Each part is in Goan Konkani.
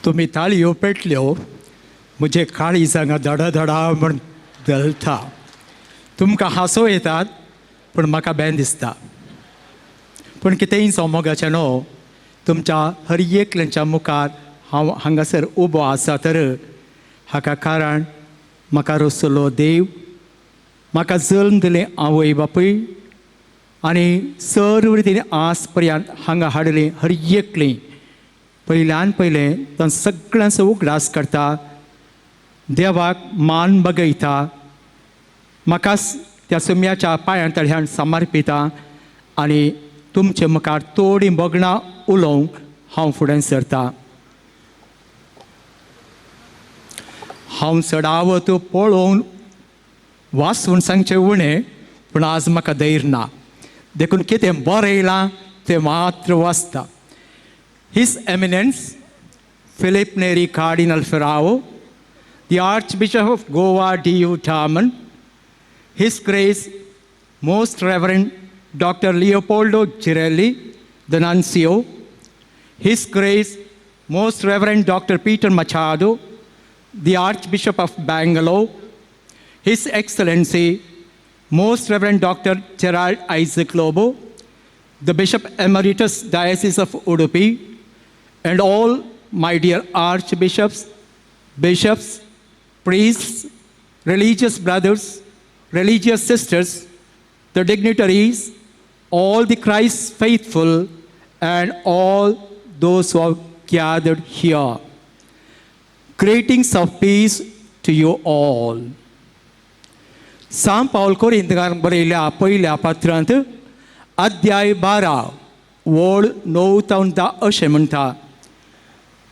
तुमी ताळयो पेटल्यो, म्हजे काळीज हांगा धडा धडा म्हण धलता. तुमकां हांसो येतात पूण म्हाका बेन दिसता. पूण कितेंय जावं न्हू, तुमच्या हर एकल्यांच्या मुखार हांव हांगासर उबो आसा तर हाका कारण म्हाका रसलो देव, म्हाका जल्म दिलें आवय बापूय आनी सर्व रितीन आज पर्यंत हांगा हाडली हर एकली. पयल्यान पयलें तो सगळ्यांचो उगडास करता, देवाक मान बगयता, म्हाका त्या सुम्याच्या पांयां तळ्यान समर्पिता आनी तुमचे मुखार थोडीं भोगणां उलोवंक हांव फुडें सरता. हांव चडावत पळोवन वाचून सांगचें उणें, पूण आज म्हाका धैर्य ना, देखून कितें बरयलां तें मात्र वाचता. His Eminence Philip Neri Cardinal Ferrao, the Archbishop of Goa D.U. Daman, His Grace Most Reverend Dr. Leopoldo Girelli, the Nuncio, His Grace Most Reverend Dr. Peter Machado, the Archbishop of Bangalore, His Excellency Most Reverend Dr. Gerald Isaac Lobo, the Bishop Emeritus Diocese of Udupi, and all my dear archbishops, bishops, priests, religious brothers, religious sisters, the dignitaries, all the Christ faithful, and all those who are gathered here. Greetings of peace to you all. सांत पावल कोरिंतकारांक बरयल्या पयल्या पत्रांत अध्याय 12 वळ 9 तावन 10 अशें म्हणटा,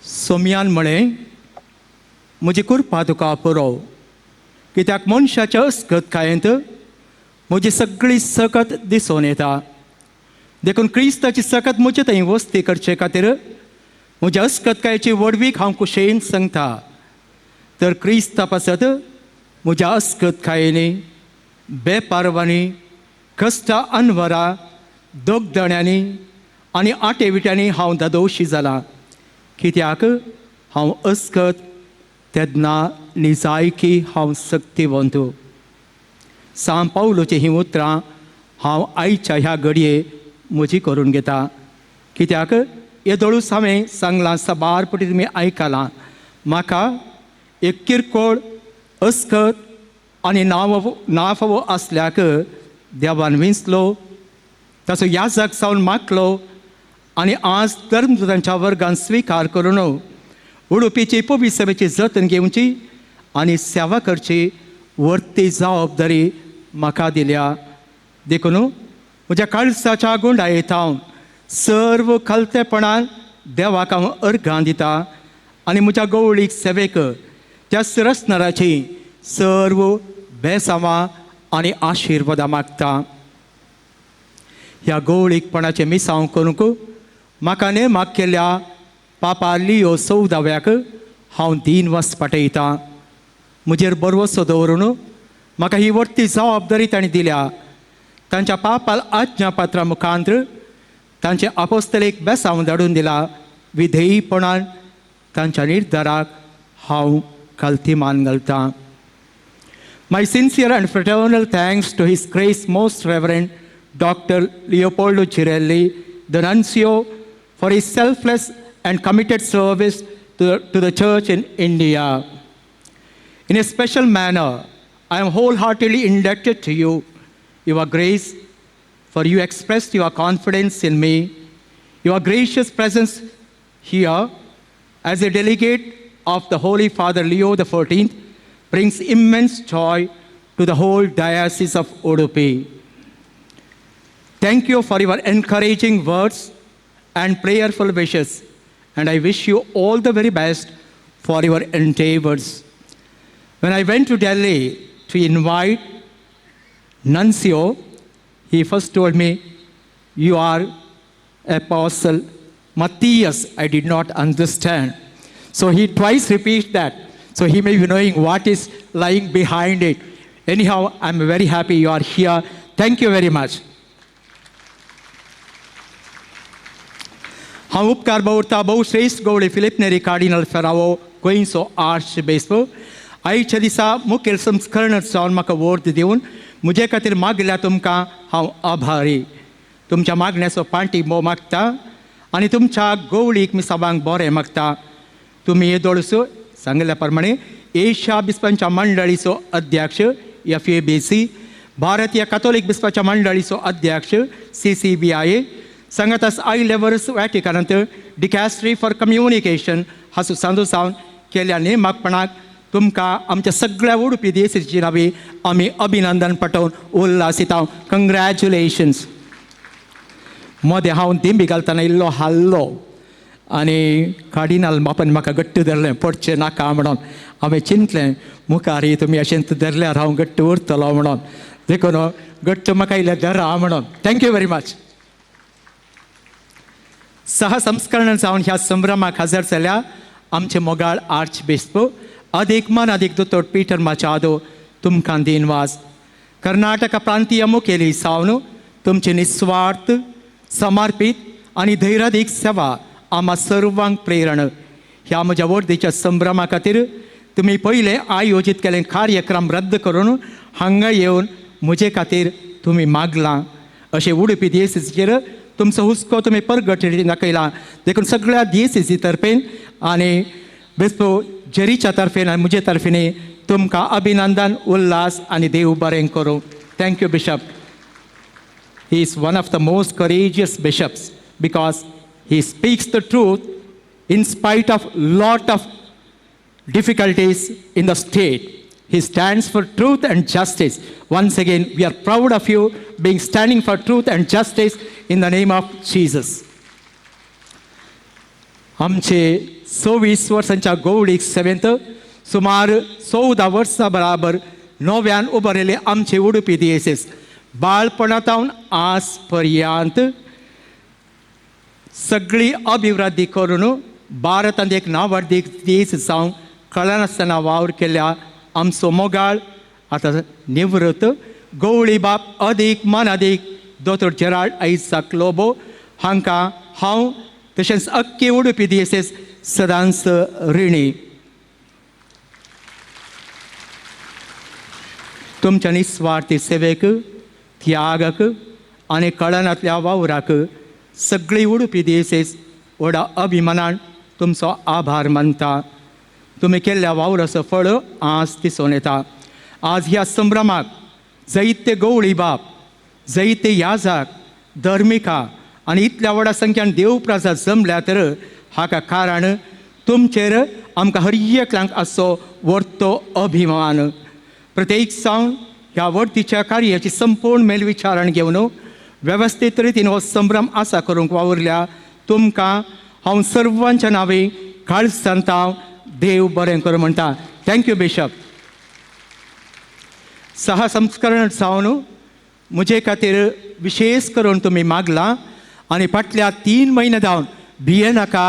सोम्यान म्हळें, म्हजी कृपा तुका पुरो, कित्याक मनशाच्या अस्कतकायेंत म्हजी सगळी सकत दिसून येता. देखून क्रिस्ताची सकत म्हजे थंय वस्ती करचे खातीर म्हज्या अस्कतकायेची व्हडवीक हांव कुशेन सांगता. तर क्रिस्ता पासत म्हज्या अस्कतकायेनी, बेपारवांनी, कश्टा अनवरा, दगदण्यांनी आनी आटे विट्यांनी हांव दादोशी जालां. कित्याक हांव अस्कत तेन्ना निजायकी हांव सक्तिवंत. सांत पावलोची हीं उतरां हांव आयच्या ह्या घडये म्हजी करून घेता. कित्याक येदोळूच हांवें सांगलां, साबार पटी तुमी आयकलां, म्हाका एक किरकोळ अस्कत आनी नांव नाफावो आसल्याक देवान विंचलो, ताचो याजक जावन मागलो आनी आज धर्मदूतांच्या वर्गान स्विकार करून उडुपीची पवित्र सभेची जतन घेवची आनी सेवा करची वर्ती जबाबदारी म्हाका दिल्या. देखून म्हज्या काळजाच्या गुंडायेत हांव सर्व खलतेपणान देवाक हांव अर्घां दिता आनी म्हज्या गवळीक सेवेक त्या रचणाराची सर्व बेसांवां आनी आशिर्वादां मागता. ह्या गवळीकपणाचें मिसांव करूंक म्हाका नेमाक केल्या पापा लियो 14व्याक हांव दिनवास पाठयतां. म्हजेर बरवसो दवरून म्हाका ही वर्ती जबाबदारी तांणी दिल्या. तांच्या पापाल आज्ञापत्रा मुखांत्र तांचे आपोस्तलेक बेसांव धाडून दिला. विधेयीपणान तांच्या निर्धाराक हांव खालती मान घालतां. My sincere and fraternal thanks to His Grace Most Reverend Dr. Leopoldo Girelli, the Nuncio, for his selfless and committed service to the Church in India. In a special manner, I am wholeheartedly indebted to you, Your Grace, for you expressed your confidence in me, your gracious presence here as a delegate of the Holy Father Leo XIV brings immense joy to the whole Diocese of Udupi. Thank you for your encouraging words and prayerful wishes, and I wish you all the very best for your endeavors. When I went to Delhi to invite Nuncio, he first told me, "You are Apostle Matthias." I did not understand. So he twice repeats that. So he may be knowing what is lying behind it. Anyhow, I'm very happy you are here. Thank you very much. हांव उपकार दवरता भोवश्रेश्ठ गवळी फिलीप नेरी कार्डिनल फेरावो गोंयचो आर्च बिस्प आयच्या दिसा मुखेल संस्करण जावन म्हाका वर्द दिवन म्हजे खातीर मागिल्ल्या तुमकां हांव आभारी. तुमच्या मागण्याचो पांटी भोव मागता आनी तुमच्या गवळीक मिसाबांक बरें मागता. तुमी येदोळसो सांगिल्ल्या प्रमाणे एशिया बिस्पांच्या मंडळीचो अध्यक्ष FABC, भारतीय कॅथोलीक बिस्पाच्या मंडळीचो अध्यक्ष CCBIA, सांगातास आयिल्ले वर्स वॅटिकनांत डिकॅस्ट्री फॉर कम्युनिकेशन हाचो सांदो जावन केल्ल्या नेमाकपणाक तुमकां आमच्या सगळ्या उडपी देशाची नावी आमी अभिनंदन पटोवन उल्हासिता. कंग्रॅच्युलेशन्स. मदें हांव दिंबी घालतना इल्लो हाल्लो आनी कार्डिनाल बापान म्हाका घट्ट धरलें, पडचें नाका म्हणून. हांवें चिंतलें मुखार तुमी अशेंच धरल्यार हांव घट्ट उरतलो म्हणून, देखून घट्ट म्हाका इल्लें धरा म्हणून. Thank you very much. सह संस्करण जावन ह्या संभ्रमाक हजर जाल्या आमचे मोगाळ आर्च बिस्प अदीक मन अदीक दोतोर पीटर माचादो तुमकां दिनवास. कर्नाटक प्रांतीय मुखेली सावन तुमचे निस्वार्थ समर्पीत आनी धैर्यादीक सेवा आम्हा सर्वांक प्रेरण. ह्या म्हज्या वर्दीच्या संभ्रमा खातीर तुमी पयले आयोजीत केले कार्यक्रम रद्द करून हांगा येवन म्हजे खातीर तुमी मागलां. अशें उडपी दियेसीचेर तुमचो हुस्को तुमी परगट दाखयला, देखून सगळ्या दियेसीसी तर्फेन आनी बिस्प जेरीच्या तर्फेन आनी म्हजे तर्फेन तुमकां अभिनंदन, उल्हास आनी देव बरें करूं. Thank you bishop. He is one of the most courageous bishops because he speaks the truth in spite of lot of difficulties in the state. He stands for truth and justice. Once again, we are proud of you being standing for truth and justice in the name of Jesus. आमचे 26 वर्सांच्या गवळीक सेवेंत सुमार 14 वर्सां बराबर नव्यान उबारिल्ले आमचे उडुपी दियेसीस बाळपणांत आज पर्यंत सगळी अभिवृद्धी करून भारतांत एक नांवाडदीक दीस जावंक कळनासतना वावर केल्या आमचो मोगाळ आतां निवृत्त गवळी बाप अदीक मन अदीक दोतोर जेराल्ड आयझाक लोबो हांकां हांव तशेंच अक्की उडुपी दियेसीस सदांच रिणी. तुमच्या निस्वार्थी सेवेक, त्यागाक आनी कळनांतल्या वावराक सगळी उडुपी दियेसीस व्हडा अभिमानान तुमचो आभार मानता. तुमी केल्ल्या वावराचो फळ आज दिसून येता. आज ह्या संभ्रमाक जैते गवळी बाप, जैते याजाक, धर्मिका आनी इतल्या व्हडा संख्यान देवप्रसाद जमल्या तर हाका कारण तुमचेर आमकां हर एकल्यांक आसचो व्हडतो अभिमान. प्रत्येक जावन ह्या वर्तीच्या कार्याची संपूर्ण मेलविचारण घेवन वेवस्थीत रितीन हो संभ्रम आसा करूंक वावुरल्या तुमकां हांव सर्वांच्या नांवे काळजांत देव बरें करूं म्हणटा. Thank you bishop. सह संस्करण जावन म्हजे खातीर विशेष करून तुमी मागलां आनी फाटल्या 3 म्हयने जावन भियेनाका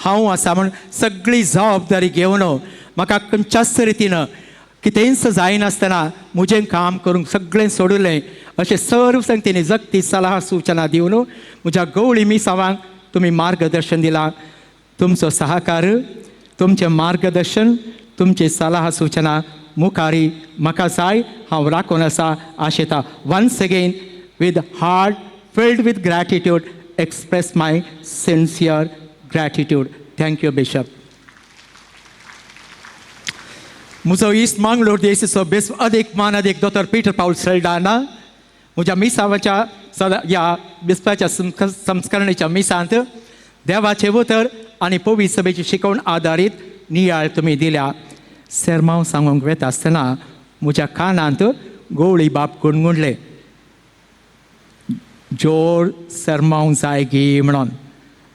हांव आसा म्हूण सगळी जबाबदारी घेवन म्हाका खंयच्याच रितीन कितेंच जायनासतना म्हजें काम करूंक सगळें सोडलें अशें सर्व संगतींनी जगती सलाह सुचना दिवन म्हज्या गवळी मिसावांक तुमी मार्गदर्शन दिलां. तुमचो सहकार, तुमचें मार्गदर्शन, तुमची सलाह सुचना मुखारी म्हाका जाय, हांव राखून आसा आशेता. Once again with heart filled with gratitude express my sincere gratitude. Thank you bishop. म्हजो इस्ट मांगलोर देशाचो बिस्प अदीक मान अदीक दोतोर पीटर पावल सल्डाना म्हज्या मिसावाच्या सदा ह्या बिस्पाच्या संस्करणेच्या मिसांत देवाचें उतर आनी पवित्र सभेची शिकवण आदारीत नियाळ तुमी दिल्या. सेरमांव सांगूंक वेता आसतना म्हज्या कानांत गवळी बाप गुणगुणले, जोर सेरमांव जाय गी म्हणून.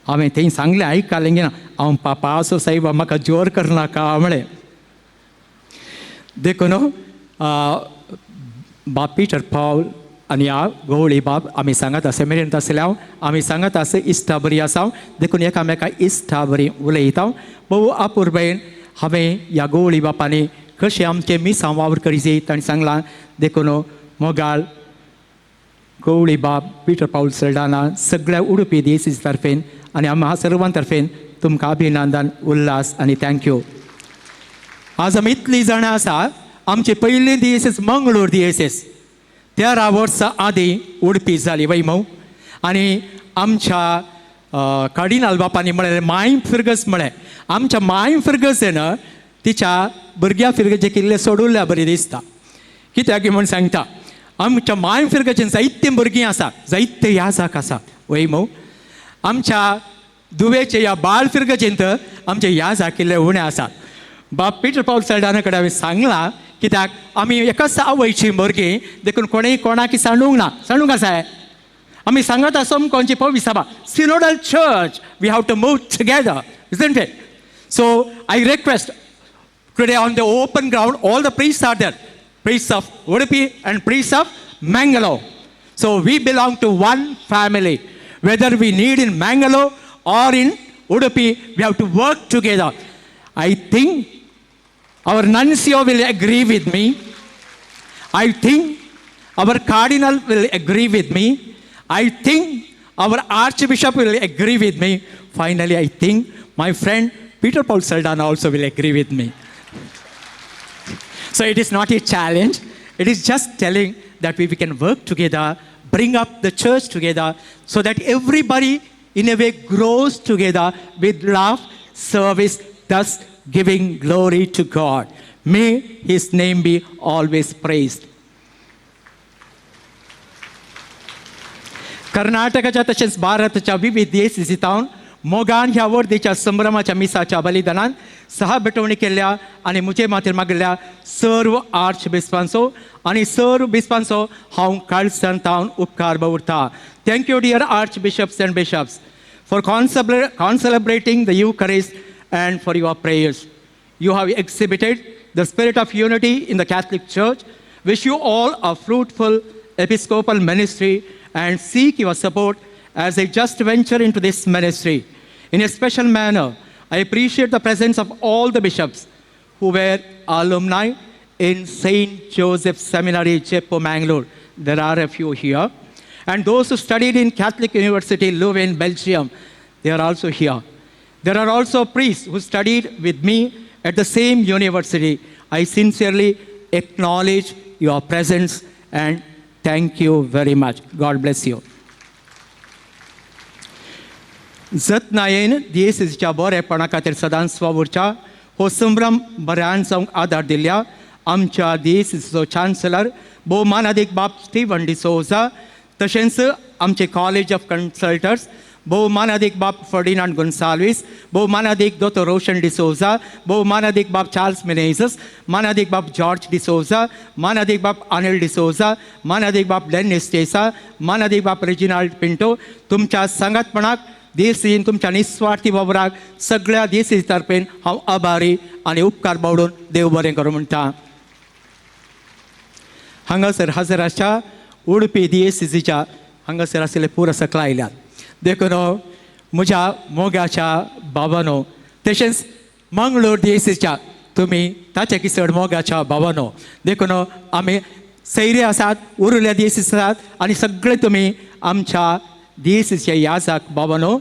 हांवें थंय सांगलें, आयकलें ना, हांव पापाचो सायबा म्हाका जोर करनाका म्हळें. देखून बाप पीटर पावल आनी ह्या गवळी बाप आमी सांगत आसा मेरेन आसले हांव आमी सांगत आसा इश्टा बरी आसा, देखून एकामेका इश्टा बरी उलयता. भोव अपुरबायेन हांवें ह्या गवळी बापांनी कशें आमचें मिसां वावर करीत तांणी सांगलां. देखून मोगाळ गवळी बाप पीटर पावल सल्डाना सगळ्या उडुपी दियेसीस तर्फेन आनी आमकां सर्वां तर्फेन तुमकां अभिनंदन, उल्हास आनी thank you. आज आमी इतलीं जाणां आसा. आमची पयली दियेसीस मंगळूर दियेसीस 13 वर्सां आदीं उडपी जाली वैमव. आनी आमच्या कार्डिनाल बापांनी म्हळें मायम फिरगस म्हळें आमच्या मायम फिरगसेन तिच्या भुरग्या फिरगचे किल्ले सोडुल्ल्या बरी दिसता. कित्याक म्हूण सांगता, आमच्या मायम फिरगचेन जायते भुरगीं आसा, जायते याजाक आसा वैमव. आमच्या दुवेचे ह्या बाळ फिरगचेंत आमचे याजाक किल्ले उणें आसात. बाप पिटर पावल सल्डाना कडेन हांवें सांगलां कित्याक आमी एकाच आवयची भुरगीं देखून कोणेय कोणाक सांडूंक ना. सांडूंक आसा आमी सांगत आसो कोणची पवी सभा synodal church we have to move together, isn't it? So I request today on the open ground all the priests are there, priests of Udupi and priests of Mangalore. So we belong to one family. Whether we need in Mangalore or in Udupi, we have to work together. I think our nuncio will agree with me. I think our cardinal will agree with me. I think our archbishop will agree with me. Finally, I think my friend Peter Paul Saldanha also will agree with me. So it is not a challenge. It is just telling that we can work together, bring up the church together, so that everybody in a way grows together with love, service, thus giving glory to God. May His name be always praised. कर्नाटकाच्या तशेंच भारताच्या विविध देश मोगान ह्या वर्दीच्या संभ्रमाच्या मिसाच्या बलिदानान सहा भेटवणी केल्ल्या आनी म्हजे माथेर मागिल्ल्या सर्व आर्च बिस्पांचो आनी सर्व बिस्पांचो हांव काळसान तावन उपकार दवरता. Thank you dear archbishops and bishops for concelebrating the Eucharist and for your prayers. You have exhibited the spirit of unity in the Catholic Church. Wish you all a fruitful episcopal ministry and seek your support as I just venture into this ministry. In a special manner, I appreciate the presence of all the bishops who were alumni in St. Joseph Seminary, Jeppo, Mangalore. There are a few here. And those who studied in Catholic University, Leuven, Belgium, they are also here. There are also priests who studied with me at the same university. I sincerely acknowledge your presence and thank you very much. God bless you. जतनायेन दियेसीच्या बरेपणा खातीर सदांच वावुरच्या हो संभ्रम बऱ्यान जावंक आदार दिल्ल्या आमच्या दियेसीचो चान्सलर भोव मानादीक बाप स्टीवन डिसोजा, तशेंच आमचे कॉलेज ऑफ कन्सल्टर्स भोव मानादीक बाप फर्डिनांड गोन्साल्वीस, भोव मानादीक दोतोर रोशन डिसोजा, भोव मानादीक बाप चार्ल्स मिनेझस, मानादीक बाप जॉर्ज डिसोजा, मानादीक बाप अनिल डिसोजा, मानादीक बाप डेनिस टेसा, मानादीक बाप रेजिनाल्ड पिंटो, तुमच्या सांगातपणाक देसीन तुमच्या निस्वार्थी वावराक सगळ्या देसी तर्फेन हांव आभारी आनी उपकार बावडून देव बरें करूं म्हणटा. हांगासर हजर आसच्या उडपी दियेसीच्या हांगासर आशिल्ले पुरो सकला आयल्यात. देखून म्हज्या मोगाच्या बाबानो, तशेंच मंगळूर दियेसीच्या तुमी ताचे किसड मोगाच्या बाबानो, देखून आमी सैरे आसात, उरुल्या दियेसीस आसात आनी सगळे तुमी आमच्या दियेसीच्या याजाक बाबानो,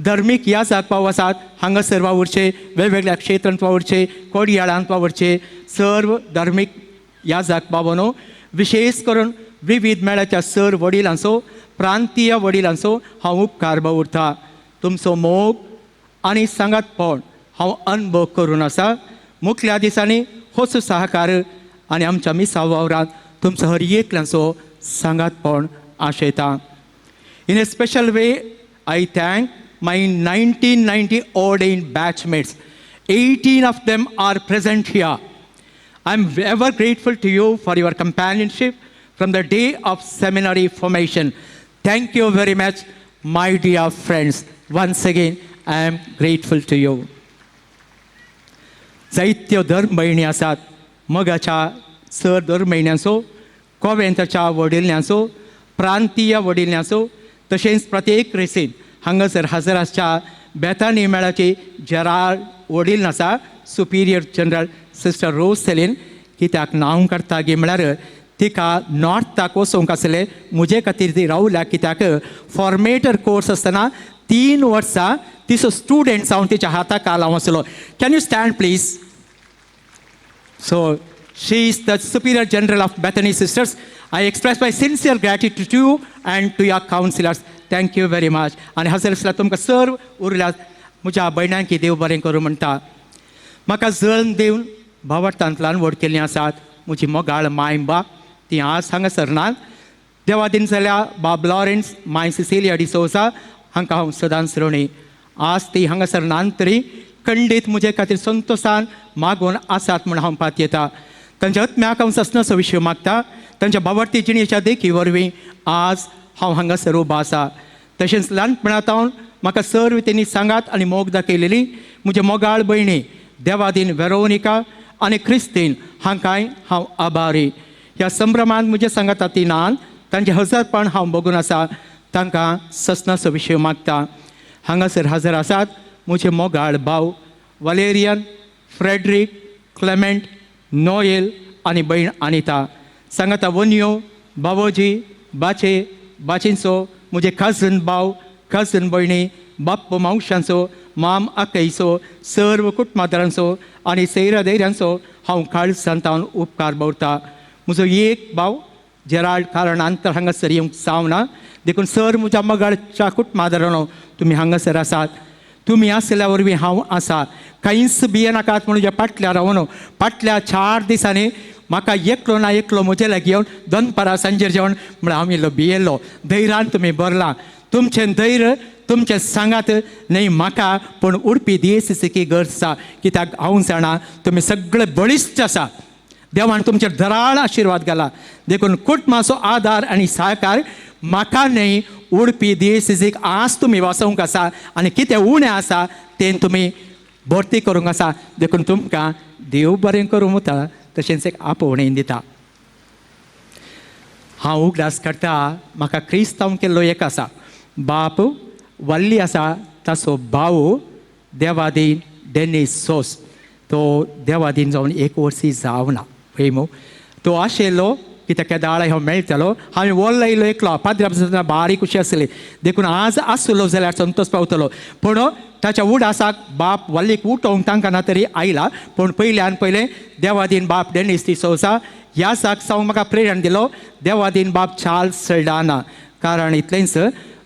धर्मीक याजाक पाव आसात. हांगासर वावुरचे, वेगवेगळ्या क्षेत्रांत वावुरचे, कोडयाळांत वावुरचे सर्व धर्मीक याजाक बाबानो, विशेष करून विविध मेळाच्या सर वडिलांचो, प्रांतीय वडिलांचो हांव उपकार बावुरता. तुमचो मोग आनी सांगातपण हांव अनुभव करून आसा. मुखल्या दिसांनी होच सहकार आनी आमच्या मिसा वावरांत तुमचो हर एकल्यांचो सांगातपण आशयता. In a special way, I thank my 1990 ordained batchmates. 18 of them are present here. I'm ever grateful to you for your companionship from the day of seminary formation. Thank you very much, my dear friends. Once again, I am grateful to you. जायत्यो धर्म भयणी आसात. मोगाच्या सर धर्म भयण्यांचो, कोवेंताच्या वडिल्यांचो, प्रांतीय वडिल्यांचो, तशेंच प्रत्येक रेसीन हांगासर हजर आसच्या बेतानी मेळाची जेराल वडील आसा, superior general sister Rose Celine. कित्याक नांव काडटा गी म्हळ्यार तिका नॉर्थाक वचूंक आसलें, म्हजे खातीर ती रावल्या कित्याक फॉर्मेटर कोर्स आसतना 3 वर्सां तिचो स्टुडंट जावन तिच्या हाताक हांव आसलो. Can you stand please? So she is the superior general of Bethany sisters. I express my sincere gratitude to you and to your counsellors. Thank you very much. आनी हाजर आसल्यार तुमकां सर्व उरल्यात म्हज्या भयणांकी देव बरें करूं म्हणटा. म्हाका जल्म दिवन भावार्थांतल्यान व्हड केल्लीं आसात म्हजी मोगाळ माय बाप, ती आज हांगासर नात. देवा दिन जाल्या बाब लॉरेन्स, माय सिसिलिया डिसोजा हांकां हांव सदांच ऋणी. आज ती हांगासर नात तरी खंडीत म्हजे खातीर संतोशान मागून आसात म्हूण हांव पातयेता. तांच्या आत्म्याक हांव ससनाचो विशय मागता. तांच्या भावार्थी जिणेच्या देखी वरवीं आज हांव हांगासर उबो आसा. तशेंच ल्हानपणांत म्हाका सर्व तेणी सांगात आनी मोग दाखयलेली म्हजे मोगाळ भयणी देवादीन वेरोनिका आनी क्रिस्तीन हांकांय हांव आभारी. ह्या संभ्रमांत म्हजे सांगाता ती नान तांचें हजरपण हांव बगून आसा. तांकां ससनाचो विशय मागता. हांगासर हजर आसात म्हजे मोगाळ भाव वलेरियन, फ्रेडरीक, क्लेमेंट, नोएल आनी भयण अनिता. सांगाता वन्यो, बावोजी, बाचे, बाचींचो, म्हजे कजन भाव, कजन भयणी, बाप्प मावशांचो, माम आकयचो, सर्व कुटुंबादारांचो आनी सैरा धैर्यांचो हांव काळजांतावन उपकार बवता. म्हजो एक भाव जेराल्ड कारणान तर हांगासर येवंक जावना, देखून सर म्हज्या मोगाळच्या कुटुंबादारांनो तुमी हांगासर आसात. तुमी आसल्या वरवीं हांव आसा. कांयच भियेनाकात म्हणून म्हज्या फाटल्या रावन फाटल्या 4 दिसांनी म्हाका एकलो ना एकलो म्हजे लागीं येवन दनपारां सांजेर जेवण म्हळ्यार हांव इल्लो भियेल्लो. धैर्यान तुमी भरलां. तुमचें धैर्य तुमचें सांगात न्हय म्हाका पूण उडपी दियेसीची गरज आसा. कित्याक हांव जाणा तुमी सगळे बळिश्ट आसा. देवान तुमचेर धराळ आशिर्वाद घाला. देखून कुटुंबाचो आदार आनी सहकार म्हाका न्हय उडपी दियेसीक आज तुमी वाचोवंक आसा आनी कितें उणें आसा तें तुमी भरती करूंक आसा. देखून तुमकां देव बरें करूं वता तशेंच एक आपोवणें दिता. हांव उगडास काडटा म्हाका क्रिस्तांव केल्लो एक आसा बाप वल्ली आसा, ताचो भाव देवादीन डेनीस सोस. तो देवादीन जावन 1 वर्सी जावना पळय मू. तो आशिल्लो कित्याक केदाळ हांव मेळटलो. हांवें वोल लायलो एकलो पाद्रा बारीक खुशी आसली देखून आज आसलो जाल्यार संतोश पावतलो. पूण ताच्या उडासाक बाप वल्लीक उठोवंक तांकां ना तरी आयला. पूण पयल्यान पयलें देवादीन बाप डेनीस डिसोजा ह्या साक सावन म्हाका प्रेरण दिलो देवादीन बाप चार्ल्स सल्डाना. कारण इतलेंच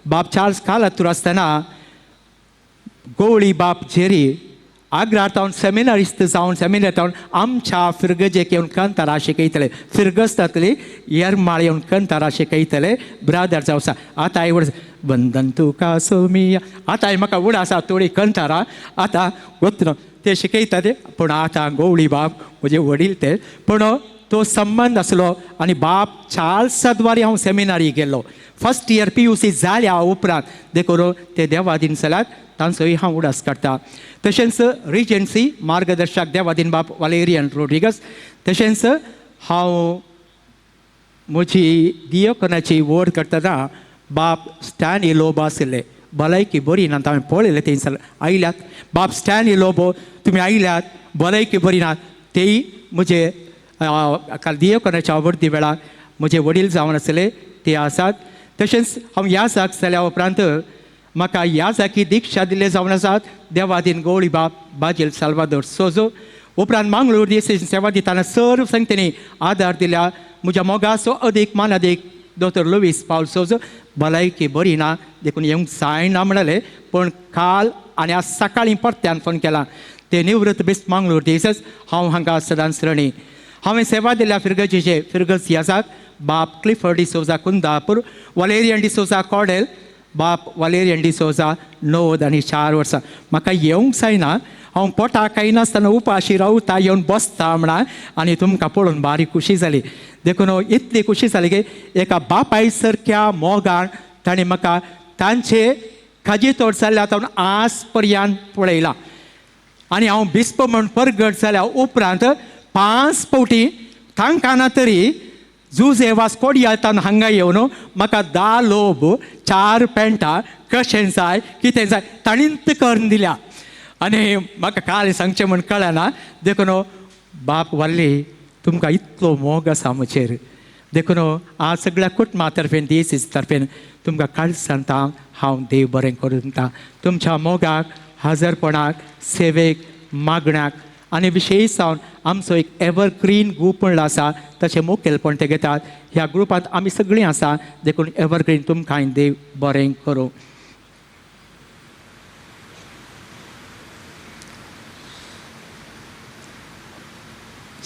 बाप चार्ल्स कालातूर आसतना गोवळी बाप जेरी आग्रा तावन सेमिनारिस्त जावन सेमिनार तावन आमच्या फिरगजेक येवन कंतारा शिकयतले. फिरगस्तांतली येरमाळ येवन कंतारा शिकयतले ब्रादर जावं. आतां एवढ वंदन तुका सोमिया आतां म्हाका उड आसा थोडी कंतारा आतां गोत्र ते शिकयता ते. पूण आतां गोवळी बाप म्हजे वडील ते पूण तो संबंद आसलो. आनी बाप चार्ल्सा द्वारे हांव सेमिनारी गेल्लो. फर्स्ट इयर PUC जाल्या उपरांत देखून ते देवादीन चलात तांचोय हांव उडास काडटा. तशेंच रिजन्सी मार्गदर्शक देवादीन बाप वालेरियन रोड्रिगस. तशेंच हांव म्हजी दियोकनाची वड करतना बाप स्टॅनली लोबो आशिल्ले. भलायकी बरी ना हांवें पळयलें थंयसर आयल्यात बाप स्टॅनली लोबो तुमी आयल्यात भलायकी बरी ना तेय म्हजे काल दियोकनाच्या आवडती वेळार म्हजे वडील जावन आसले ते आसात. तशेंच हांव ह्या जाग जाल्या उपरांत म्हाका ह्या जाकी दिक्षा दिल्ले जावन आसात देवादीन गौळी बाप बाजील साल्वादोर सोजो. उपरांत मांगलोर दियेसीन सेवा दितना सर्व संगतेनी आदार दिल्या म्हज्या मोगाचो अदीक मानादीक दोतोर लुवीस पावल सोजो. भलायकी बरी ना देखून येवंक जायना म्हणाले पूण काल आनी आज सकाळीं परत्यान फोन केला. ते निवृत्त बेस मांगलोर दियेसस हांव हांगा सदांच ऋणी. हांवें सेवा दिल्या फिरगजीचे फिरगज याजाक बाप Clifford D'Souza Kundapur, Valerian D'Souza Caudell, बाप वालेरियन डिसोजा 9 आनी 4 वर्सां. म्हाका येवंक जायना हांव पोटाक खायनासतना उपाशी रावता येवन बसता म्हणा आनी तुमकां पळोवन बारीक खुशी जाली. देखून इतली खुशी जाली की एका बापाय सारक्या मोगान ताणें म्हाका तांचे खाजी तोड जाल्ल्या ताणून आज पर्यंत पळयला. आनी हांव बिस्प म्हूण परगट जाल्या उपरांत 5 फावटी तांकां ना तरी जुजे वास्कोडियातान हांगा येवन म्हाका 10 लोब 4 पेंटां कशें जाय कितें जाय ताणींत करून दिल्या. आनी म्हाका काल सांगचें म्हूण कळना. देखून बाप वाल्ली तुमकां इतलो मोग आसा म्हजेर. देखून आज सगळ्या कुटुंबा तर्फेन, दियसीस तर्फेन तुमकां काळजांत हांव देव बरें करूं दिता. तुमच्या मोगाक, हाजरपणाक, सेवेक, मागण्याक आनी विशेश जावन आमचो एक एवरग्रीन ग्रूप म्हणलो आसा तशें मुखेलपण ते घेतात. ह्या ग्रुपांत आमी सगळीं आसा, देखून एवरग्रीन तुमकां देव बरें करूं.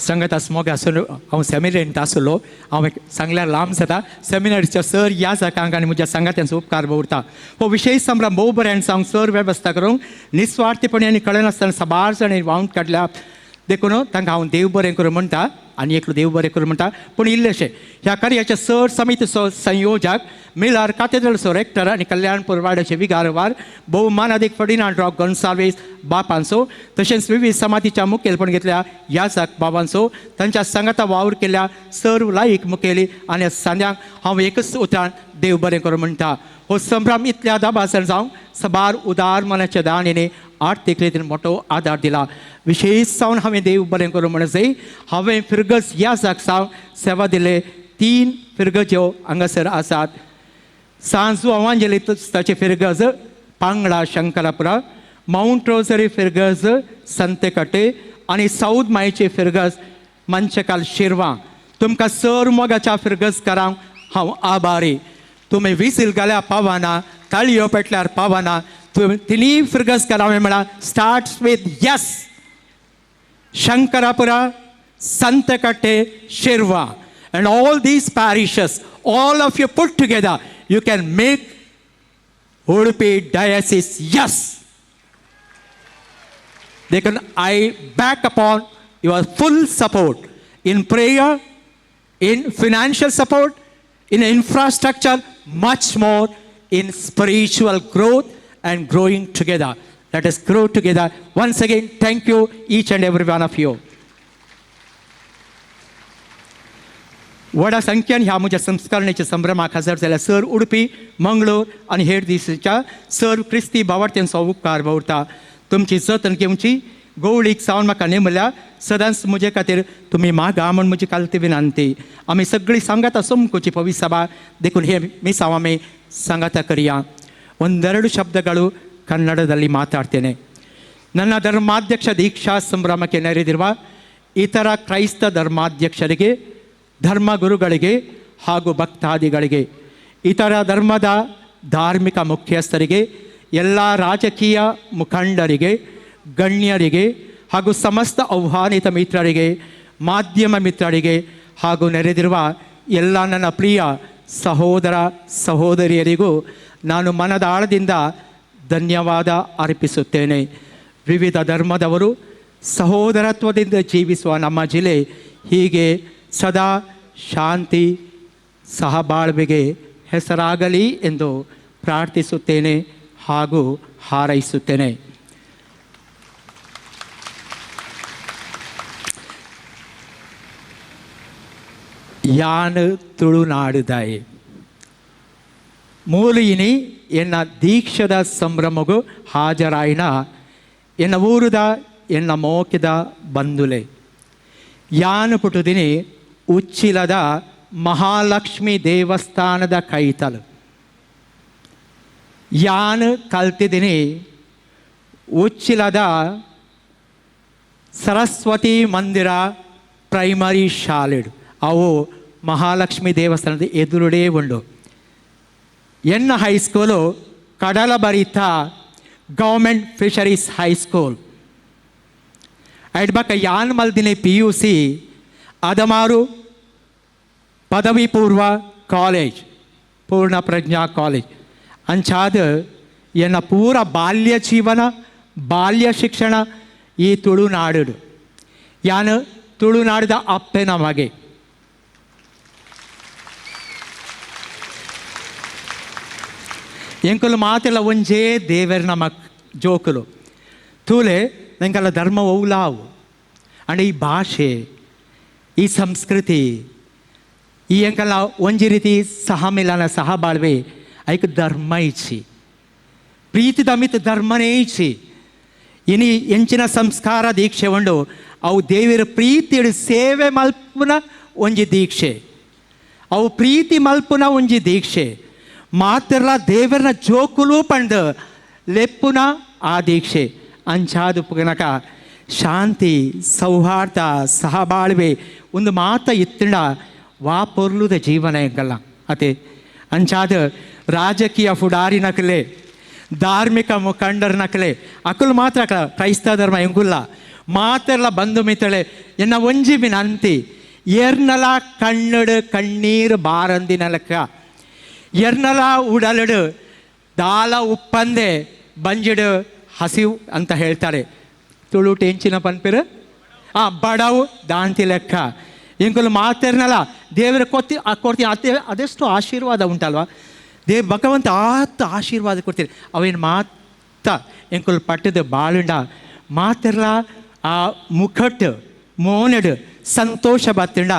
सांगत आस मोग आसून हांव सेमिनरींत आसलो, हांव एक सांगल्यार लांब जाता. सेमिनरीच्या सर ह्या जाकांक आनी म्हज्या सांगात्यांचो उपकार दवरता. हो विशेश संभ्रम भोव बऱ्यान सांग सर वेवस्था करूंक निस्वार्थीपणे आनी कळनासतना साबार जाणांनी व्हांवन काडल्या, देखून तांकां हांव देव बरें करूं म्हणटा आनी एकलो देव बरें करूं म्हणटा. पूण इल्लेशें ह्या कार्याच्या सर समितीचो संयोजक मिलार कातेद्रलचो रेक्टर आनी कल्याणपूर वाड्याचे विगारवार भोवमानादीक फर्डिनांड रॉक गोन्साल्वीस बापांचो, तशेंच विवीध समातीच्या मुखेलपण घेतल्या याजक बाबांचो, तांच्या सांगाता वावर केल्ल्या सर्व लायक मुखेली आनी सांद्यांक हांव एकच उतरान देव बरें करूं म्हणटा. हो संभ्रम इतल्या दाबासन जावंक साबार उदार मनाच्या दाणेने आर्थीक रितीन मोटो आदार दिला. विशेश जावन हांवें देव बरें करूं म्हणचे हांवें फिरगज याजक सावन सेवा दिले 3 फिरगज्यो हांगासर आसात. सांजू अवांजेलिस्ताचे फिरगज पांगळा शंकरापुरा, मावंट रोजरी फिरगज संतेकटे आनी साऊद मायचे फिरगज मंचकाल शिरवा. तुमकां सर मोगाच्या फिरगजकारांक हांव आभारी. तुमी विसील घाल्यार पावना, ताळयो पेटल्यार पावना, तुमी तिनूय फिरगजकारां हांवें म्हळां starts with yes. Shankarapura, Santhekatte, Shirva, and all these parishes, all of you put together, you can make Udupi diocese yes. देखून I back upon your full support in prayer, in financial support, in infrastructure, much more in spiritual growth and growing together. Let us grow together. Once again, thank you each and every one of you. व्हडा संख्येन ह्या म्हज्या संस्करणेच्या संभ्रमाक हजर जाल्या सर उडपी, मंगळूर आनी हेर दिसाच्या सर क्रिस्ती भावार्थ्यांचो उपकार दवरता. तुमची जतन घेवची गोवळीक सावन म्हाका नेमल्या सदांच म्हजे खातीर तुमी मागा म्हूण म्हजी कालती विनंती. आमी सगळीं सांगाता सोमकुची पवित्र सभा, देखून हे मिसांव आमी सांगाता करया. ಒಂದೆರಡು ಶಬ್ದಗಳು ಕನ್ನಡದಲ್ಲಿ ಮಾತಾಡ್ತೇನೆ. ನನ್ನ ಧರ್ಮಾಧ್ಯಕ್ಷ ದೀಕ್ಷಾ ಸಂಭ್ರಮಕ್ಕೆ ನೆರೆದಿರುವ ಇತರ ಕ್ರೈಸ್ತ ಧರ್ಮಾಧ್ಯಕ್ಷರಿಗೆ, ಧರ್ಮಗುರುಗಳಿಗೆ ಹಾಗೂ ಭಕ್ತಾದಿಗಳಿಗೆ, ಇತರ ಧರ್ಮದ ಧಾರ್ಮಿಕ ಮುಖ್ಯಸ್ಥರಿಗೆ, ಎಲ್ಲ ರಾಜಕೀಯ ಮುಖಂಡರಿಗೆ, ಗಣ್ಯರಿಗೆ ಹಾಗೂ ಸಮಸ್ತ ಆಹ್ವಾನಿತ ಮಿತ್ರರಿಗೆ, ಮಾಧ್ಯಮ ಮಿತ್ರರಿಗೆ ಹಾಗೂ ನೆರೆದಿರುವ ಎಲ್ಲ ನನ್ನ ಪ್ರಿಯ ಸಹೋದರ ಸಹೋದರಿಯರಿಗೂ ನಾನು ಮನದಾಳದಿಂದ ಧನ್ಯವಾದ ಅರ್ಪಿಸುತ್ತೇನೆ. ವಿವಿಧ ಧರ್ಮದವರು ಸಹೋದರತ್ವದಿಂದ ಜೀವಿಸುವ ನಮ್ಮ ಜಿಲ್ಲೆ ಹೀಗೆ ಸದಾ ಶಾಂತಿ ಸಹಬಾಳ್ವೆಗೆ ಹೆಸರಾಗಲಿ ಎಂದು ಪ್ರಾರ್ಥಿಸುತ್ತೇನೆ ಹಾಗೂ ಹಾರೈಸುತ್ತೇನೆ. ಯಾನು ತುಳುನಾಡುದಾಯಿ ಮೂಲಿನಿ ಎನ್ನ ದೀಕ್ಷದ ಸಂಭ್ರಮಗೂ ಹಾಜರಾಯಿನ ಎನ್ನ ಊರುದ ಎನ್ನ ಮೋಕಿದ ಬಂಧುಲೆ. ಯಾನು ಪುಟುದಿನಿ ಉಚ್ಚಿಲದ ಮಹಾಲಕ್ಷ್ಮಿ ದೇವಸ್ಥಾನದ ಕೈತಲು. ಯಾನು ಕಲ್ತಿದ್ದೀನಿ ಉಚ್ಚಿಲದ ಸರಸ್ವತಿ ಮಂದಿರ ಪ್ರೈಮರಿ ಶಾಲೆಡು. ಅವು ಮಹಾಲಕ್ಷ್ಮಿ ದೇವಸ್ಥಾನದ ಎದುರುಡೇ ಉಂಡು. ಎನ್ನ ಹೈಸ್ಕೂಲು ಕಡಲಬರಿತ ಗೌರ್ಮೆಂಟ್ ಫಿಶರೀಸ್ ಹೈಸ್ಕೂಲ್. ಅಡ್ಬಕ ಯಾನ್ ಮಲ್ದಿನಿ ಪಿ ಯು ಸಿ ಅದಮಾರು ಪದವಿ ಪೂರ್ವ ಕಾಲೇಜ್, ಪೂರ್ಣ ಪ್ರಜ್ಞಾ ಕಾಲೇಜ್. ಅಂಚಾದ ಎನ್ನ ಪೂರ ಬಾಲ್ಯ ಜೀವನ, ಬಾಲ್ಯ ಶಿಕ್ಷಣ ಈ ತುಳುನಾಡು. ಯಾನು ತುಳುನಾಡಿದ ಅಪ್ಪೆನ ಮಗೆ. ಎಂಕುಲು ಮಾತೆಲ್ಲ ಒಂಜೇ ದೇವರ ಮಕ್ ಜೋಕುಲು ತೂಲೆ ಎಂಕಲ್ಲ ಧರ್ಮ ಒವ್ಲಾವು. ಅಂಡ್ ಈ ಭಾಷೆ, ಈ ಸಂಸ್ಕೃತಿ, ಈ ಎಂಕಲ್ಲ ಒಂಜಿ ರೀತಿ ಸಹಮಿಲನ ಸಹಬಾಳ್ವೆ ಐಕ್ ಧರ್ಮ ಇಚ್ಚಿ, ಪ್ರೀತಿದ ಮಿತ್ ಧರ್ಮನೇ ಇಚ್ಚಿ. ಇನಿ ಎಂಚಿನ ಸಂಸ್ಕಾರ ದೀಕ್ಷೆ ಉಂಡು ಅವು ದೇವರ ಪ್ರೀತಿಯ ಸೇವೆ ಮಲ್ಪುನ ಒಂಜಿ ದೀಕ್ಷೆ. ಅವು ಪ್ರೀತಿ ಮಲ್ಪುನ ಒಂಜಿ ದೀಕ್ಷೆ ಮಾತ್ರಲ ದೇವರನ ಜೋಕುಲು ಪಂಡ್ ಲೆಪ್ಪುನ ಆ ದೀಕ್ಷೆ ಅಂಚಾದು ಪುಗನಕ ಶಾಂತಿ ಸೌಹಾರ್ದ ಸಹಬಾಳ್ವೆ ಒಂದು ಮಾತ ಇತ್ತಿಂಡ ವಾ ಪೊರ್ಲುದ ಜೀವನ ಎಂಗಲ್ಲ ಅತೆ. ಅಂಚಾದ ರಾಜಕೀಯ ಫುಡಾರಿ ನಕಲೆ ಧಾರ್ಮಿಕ ಮುಖಂಡರ ನಕಲೆ ಅಕುಲು ಮಾತ್ರ ಕ್ರೈಸ್ತ ಧರ್ಮ ಎಂಗುಲ್ಲ ಮಾತೆಲ್ಲ ಬಂಧು ಮಿತ್ರಳೆ ಎನ್ನ ಒಂಜಿ ವಿನಂತಿ, ಎರ್ನಲ ಕಣ್ಣಡು ಕಣ್ಣೀರು ಬಾರಂದಿನಲಕ್ಕ ಎರ್ನಲ ಉಡಲಡು ದಾಲ ಉಪ್ಪಂದೆ ಬಂಜಿಡು ಹಸಿವು ಅಂತ ಹೇಳ್ತಾರೆ. ತುಳು ಟೆಂಚಿನ ಪನ್ಪಿರು ಆ ಬಡವು ದಾಂತಿ ಲೆಕ್ಕ ಇಂಕುಲು ಮಾತೆರ್ನಲ ದೇವರ ಕೊತ್ತಿ ಕೊಡ್ತೀನಿ ಅದೇ ಅದೆಷ್ಟು ಆಶೀರ್ವಾದ ಉಂಟಲ್ವಾ. ದೇವ್ ಭಗವಂತ ಆತ ಆಶೀರ್ವಾದ ಕೊಡ್ತೀರಿ ಅವೇನು ಮಾತ ಎಂಕುಲು ಪಟ್ಟದ ಬಾಳುಂಡ ಮಾತೆರ್ಲ ಆ ಮುಖಟ್ ಮೋನೆಡು ಸಂತೋಷ ಬತ್ತಿಂಡ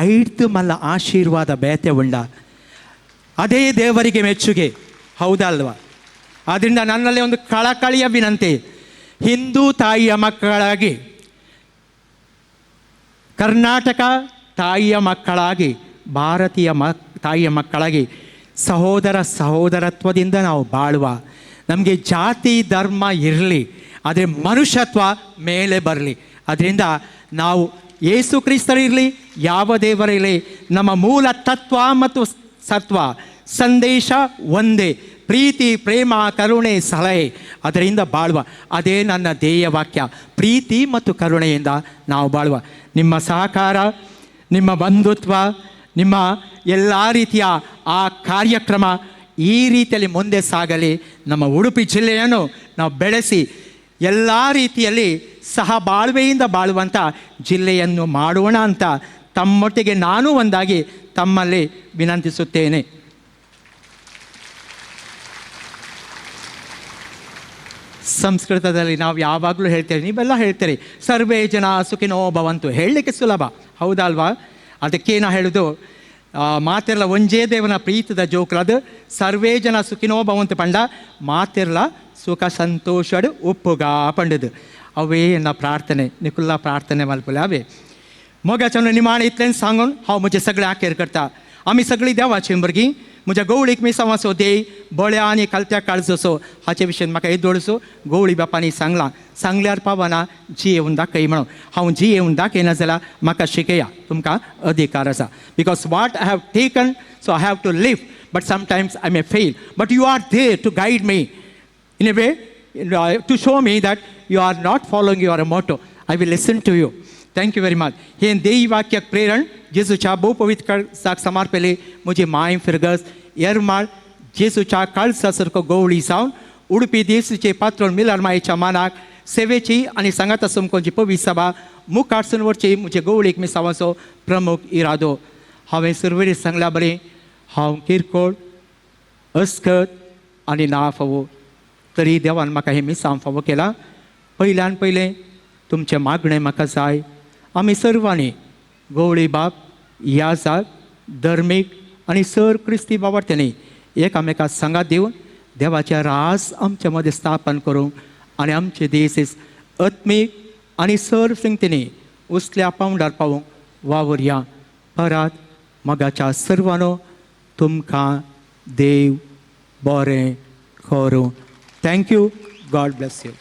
ಐದು ಮಲ್ಲ ಆಶೀರ್ವಾದ ಬೇತೆ ಉಂಡ. ಅದೇ ದೇವರಿಗೆ ಮೆಚ್ಚುಗೆ, ಹೌದಲ್ವಾ? ಆದ್ದರಿಂದ ನನ್ನಲ್ಲಿ ಒಂದು ಕಳಕಳಿಯ ವಿನಂತಿ, ಹಿಂದೂ ತಾಯಿಯ ಮಕ್ಕಳಾಗಿ, ಕರ್ನಾಟಕ ತಾಯಿಯ ಮಕ್ಕಳಾಗಿ, ಭಾರತೀಯ ತಾಯಿಯ ಮಕ್ಕಳಾಗಿ ಸಹೋದರ ಸಹೋದರತ್ವದಿಂದ ನಾವು ಬಾಳುವ. ನಮಗೆ ಜಾತಿ ಧರ್ಮ ಇರಲಿ, ಆದರೆ ಮನುಷ್ಯತ್ವ ಮೇಲೆ ಬರಲಿ. ಅದರಿಂದ ನಾವು ಯೇಸು ಕ್ರಿಸ್ತರಿರಲಿ, ಯಾವ ದೇವರಿರಲಿ, ನಮ್ಮ ಮೂಲ ತತ್ವ ಮತ್ತು ಸತ್ವ ಸಂದೇಶ ಒಂದೇ, ಪ್ರೀತಿ ಪ್ರೇಮ ಕರುಣೆ ಸಲಹೆ, ಅದರಿಂದ ಬಾಳುವ. ಅದೇ ನನ್ನ ಧ್ಯೇಯ ವಾಕ್ಯ, ಪ್ರೀತಿ ಮತ್ತು ಕರುಣೆಯಿಂದ ನಾವು ಬಾಳುವ. ನಿಮ್ಮ ಸಹಕಾರ, ನಿಮ್ಮ ಬಂಧುತ್ವ, ನಿಮ್ಮ ಎಲ್ಲ ರೀತಿಯ ಆ ಕಾರ್ಯಕ್ರಮ ಈ ರೀತಿಯಲ್ಲಿ ಮುಂದೆ ಸಾಗಲಿ. ನಮ್ಮ ಉಡುಪಿ ಜಿಲ್ಲೆಯನ್ನು ನಾವು ಬೆಳೆಸಿ ಎಲ್ಲ ರೀತಿಯಲ್ಲಿ ಸಹಬಾಳ್ವೆಯಿಂದ ಬಾಳುವಂಥ ಜಿಲ್ಲೆಯನ್ನು ಮಾಡೋಣ ಅಂತ ತಮ್ಮೊಟ್ಟಿಗೆ ನಾನೂ ಒಂದಾಗಿ ತಮ್ಮಲ್ಲಿ ವಿನಂತಿಸುತ್ತೇನೆ. ಸಂಸ್ಕೃತದಲ್ಲಿ ನಾವು ಯಾವಾಗಲೂ ಹೇಳ್ತೇವೆ, ನೀವೆಲ್ಲ ಹೇಳ್ತೀರಿ ಸರ್ವೇ ಜನ ಸುಖಿನೋ ಭವಂತು, ಹೇಳಲಿಕ್ಕೆ ಸುಲಭ, ಹೌದಲ್ವಾ? ಅದಕ್ಕೆ ನಾ ಹೇಳೋದು ಮಾತಿರಲ ಒಂಜೇ ದೇವನ ಪ್ರೀತದ ಜೋಕ್ಲು ಅದು ಸರ್ವೇ ಜನ ಸುಖಿನೋ ಭವಂತು ಪಂಡ ಮಾತಿರಲ ಸುಖ ಸಂತೋಷಡು ಉಪ್ಪುಗ ಪಂಡದು. ಅವೇ ಎನ್ನ ಪ್ರಾರ್ಥನೆ, ನಿಕುಲ್ಲ ಪ್ರಾರ್ಥನೆ ಮಲ್ಪುಲೆ ಅವೇ मोगाच्यान निमाणें इतलें सांगून हांव म्हजें सगळें आखेर करता. आमी सगळीं देवाची भुरगीं, म्हज्या गवळीक मिसांवाचो देय बळ्या आनी खालत्या काळजोचो हाचे विशयन म्हाका येदोळसो गवळी बापांनी सांगलां. सांगल्यार पावना जियेवन दाखय म्हणून हांव जियेवन दाखयना जाल्यार म्हाका शिकया, तुमकां अधिकार आसा. Because what I have taken so I have to live, but sometimes I may fail, but you are there to guide me in a way to show me that you are not following your motto. I will listen to you. Thank you very much. हें देई वाक्याक प्रेरण जेजूच्या भोव पवित्र साक समर्पले म्हजी माय फिरगस येरमाळ जेजूच्या काळसा सारको गवळी जावन उडपी देसूचे पात्रोण मिलर मायेच्या मानाक सेवेची आनी सांगाता समकोची पवित्र सभा मुखार वरची म्हजे गवळीक मिसावाचो प्रमुख इरादो. हांवें सुरवेर सांगल्या बरें, हांव किरकोळ अस्कत आनी ना फावो, तरी देवान म्हाका हें मिसांव फावो केलां. पयल्यान पयलें तुमचें मागणें म्हाका जाय. आमी सर्वांनी गवळी बाप ह्या जात धर्मीक आनी सर क्रिस्ती बाबार्थ्यांनी एकामेका सांगात दिवन देवाचें रास आमचे मदें स्थापन करूंक आनी आमचे देश आत्मीक आनी सर संगतींनी उसल्या पावंडार पावोवंक वावुरया. परत मोगाच्या सर्वांनो तुमकां देव बरें करूं. Thank you. God bless you.